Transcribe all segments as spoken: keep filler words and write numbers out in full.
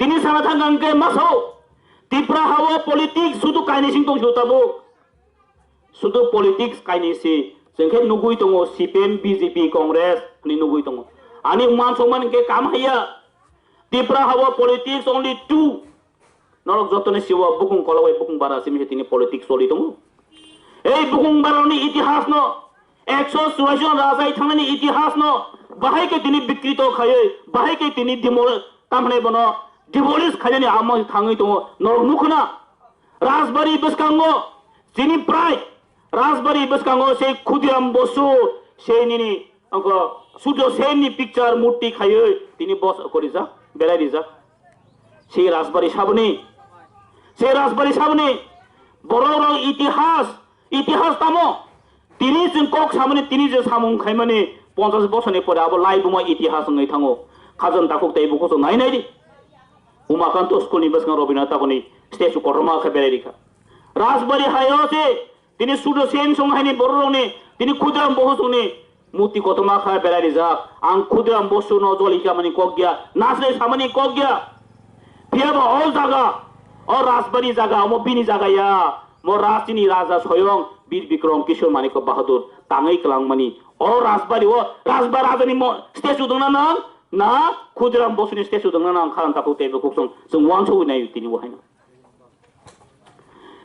Tini sana thang hwnkhe ma sao, Tripura hao politics sudu kainwi sing tong sio tabuk. Sudu politics kainwi si. Chwng khe nugui tongo C P M, B J P, Congress hwnwi nugui tongo. Ani uansukmani khe kam haiya. Tripura hao politics only two. Norok jotoni siwo bukung kolok bai bukung bara simi se tini politics choli tongo. Ei bukung barani itihas no, ekso churashi jon rajai thangnani itihas no bahai khe tini bikrito khaiwi, bahai khe tini demo, tamhwnai bono demolish khainani amo thangwi tongo. Norok nukhuna Rajbari bwskango chini prai, Rajbari bwskango sei Khudiram Bosu, sei nini Angkho Surjo Senni picture murti khaiwi tini bos korijak, belai rijak. Se Rajbari saboni, se Rajbari saboni borok rok itihas, itihas tamo? Tini chwng kok samani, tini je samung khaimani ponchash bosorni pore abo laibuma itihas wngwi thango. Khajang takhuk tei bukhuk chwng nai nai di. Umakanto school ni bwskango Robindranath Tagorni statue kotorma khe belai rikha. Rajbari hayo se Tini Surjo Sen song haini bororokni, tini Khudiram Bosu songni murti kotorma kha belai rijak. Ang Khudiram Bosu no joli khamani kok ya, nasle samani kok ya. Phiya ba o jaga, o Rajbari jaga, omo bini jaga ya. Mo Rajni Raja Soyong Bir Bikrom Kishore Manik Bahadur tangwi kwlangmani. O Rajbari, o Rajba Rajani mo statue dongna nang, na Khudiram Bosuni statue dongna nang kha ang takhuk tei bukhuk song. Chwng uansugwi nai tini bo haino.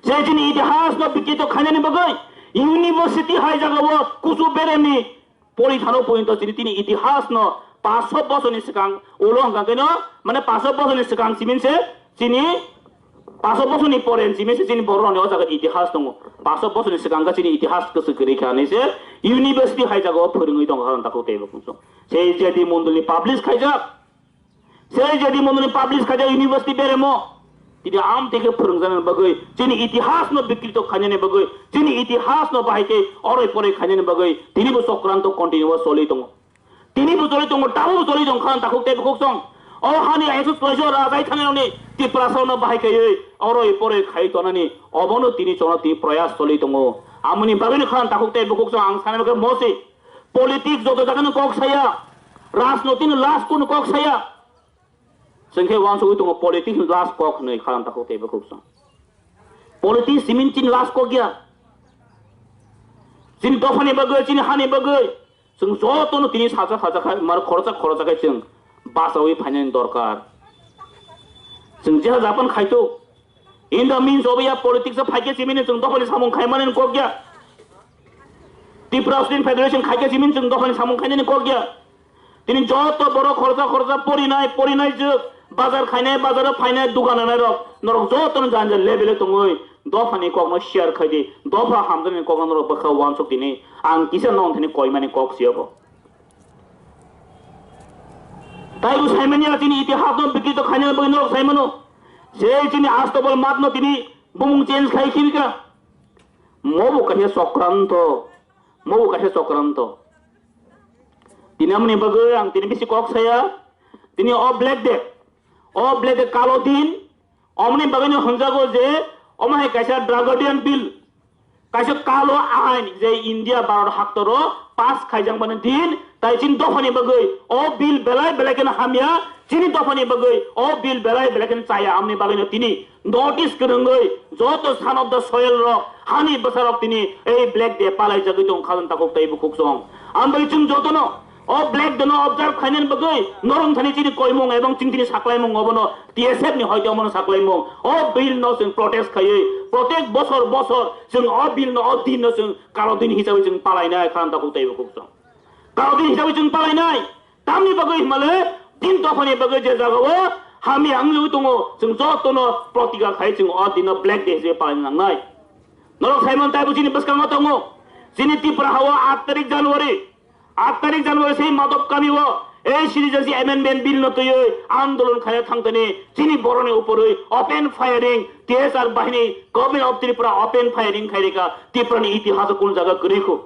Je chini itihas no bikrito khainani bagwi university hai jagao kuchu beremni pori thano pointo chini tini itihas no paso bosorni swkang ulo hwnkha keno mane paso bosorni swkang simin se chini paso bosorni pore simin se chini borok rokni o jaga itihas tongo. Paso bosorni swkang khe chini itihas kwchwk kwrwi kha hinwi se university hai jagao phwrwngwi tongo hwn takhuk tei bukhuk song. Se J D Mondolni publish khaijak. Sei J D Mondolni publish khaijak university beremo. Tini amtwi khe phwrwngjaknani bagwi, chini itihas no bikrito khainani bagwi, chini itihas no bahai khe oroi poroi khainani bagwi, tini bo chokranto continue o choli tongo. Tini bo choli tongo, tabuk bo choli tong kha takhuk tei bukhuk song. O hani ekso chwraisi o rajai thani rokni Tiprasa no bahai khaiwi oroi poroi khai tonani obono tini chwngno tini proyas choli tongo. Amoni bagwino kha takhuk tei bukhuk song ang sanai khe mosi. Politics joto jagano kok saya, rajnoitini last kono kok saya. Chwng khe uansugwi tongo politics ni last kok hwnwi khalang takhuk tei bukhuk song. Politics simin chini last kok ya. Chini dophani bagwi, chini hani bagwi. Chwng jotono tini sacha sacha khai, mar khoroksa khoroksa khai chwng bachawi phainani dorkar. Chwng jeha Japan khaito. In the means of ya politics o phaikhe chimini chwng dophani samung khaimani kok ya. Tripura Student Federation khaikhe chimini chwng dophani samung khainani kok ya. Tini joto borok khoroksa khoroksa porinai, porinai jwk, bazar khainai, bazar o phainai, dugan rwnai rok, norok jotono jani jani level o tongwi dophani kokno share khai di, dopha hamjaknai kokno norok bwkha uansuk tini, ang kisa nono thani koimani kok si obo. Tai bo saimanya chini itihas no bikrito khainani bagwi norok saimano, je chini Astobal math no tini bumung change khai khirika, mobo kaisa chokranto, mobo kaisa chokranto. Tini amoni bagwi ang tini bisi kok saya. Tini o Black Day, o Black Day kalo din, omoni bagwino hwnjago je omo hai kaisa Draconian bill, kaisa kalo ain je India Bharat haktoro pass khaijakmani din, tai chini dophani bagwi o bill belai belai kheno hamya, chini dophani bagwi o bill belai belai kheno chaya, amoni bagwino tini notice kwrwngwi joto son of the soil rok, hani bwsarok tini ei Black Day palaijagwi tong kha takhuk tei bukhuk song. Ambai chwng jotono o Black Day no observe khainani bagwi norong thani chini koimung ebong chini saklaimung obono T S F ni hoite omono saklaimung. O bill no chwng protest khaiwi protek bosor bosor chwng o bill no o din no chwng kalo din hisabe chwng palainai kha takhuk tei bukhuk song. Kalo din hisabe chwng palainai. Tamni bagwi himale tin dophani bagwi je jagao hamya wngwi tongo, chwng jotono protiga khai chwng o dino Black Day hisabe palaina nangnai. Norok saimon taibo chini bwskango tongo. Chini Tripura hao aat tarik January, aat tarik January sei Madhop kamio ei Citizenship Amendment Bill no twiwi andolon khaina thangtani chini boroni uporwi open firing, T S R bahini, Government of Tripura open firing khairika. Tripura ni itihas o kun jaga kwrwi kho.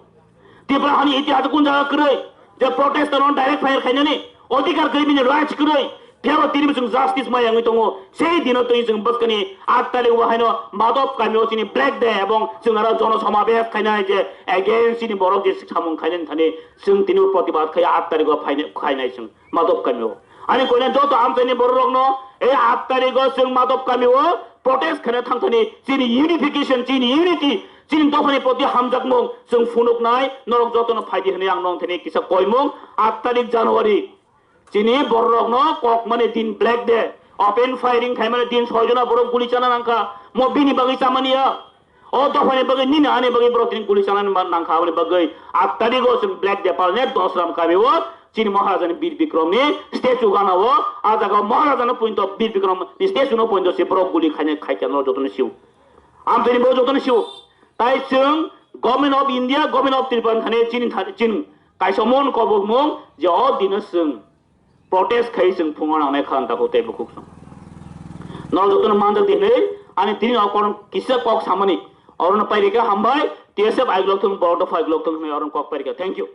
Tripura hani itihas kun jaga kwrwi je protester no direct fire khainani odhikar kwrwi, bini rights kwrwi, phiyaba tini chwng justice maya wngwi tongo. Sei dino twi chwng bwskani aat tarik o haino Madhop kamio chini Black Day ebong chwng aro jono somabesh khainai je against chini borok je samung khainani thani chwng tini protibad khai aat tarik o phainai, khainai chwng Madhop kamio. Ani koina joto amchaini borok rokno Ei aat tarigo chwng Madop kamio protest khaina thangthani chini unification, chini unity, chini dophani proti hamjakmung chwng phunuknai norok jotono phaidi hwnwi ang nongthani kisa koimung. Aat tarik January chini bororokno kokmani din, black day, open firing khaimani din, soijona borok guli chana nangkha, mo bini bagwi chamani ya. O dophani bagwi nini ani bagwi borok tini guli chanani ma nangkha, aboni bagwi aat tarigo chwng black day palne Dosram kamio chini Maharajani Bir Bikromni statue ganao, a jagao Maharajano pointo Bir Bikromni statue no pointo se borok guli khaina khaikha no jotono sio. Amtwini bo jotono sio. Tai chwng Government of India, Government of Tripura thani chini thani chini kaisa mon kobokmung je o dino chwng protest khai chwng phungo nangnai kha ang takhuk tei bukhuk chwng. Norok jotono manjak di hinwi ani tini o koron kisa kok samani orono pairika hambai, T S F aigulok thung, borok dopha aigulok thung hinwi orono kok pairika. Thank you.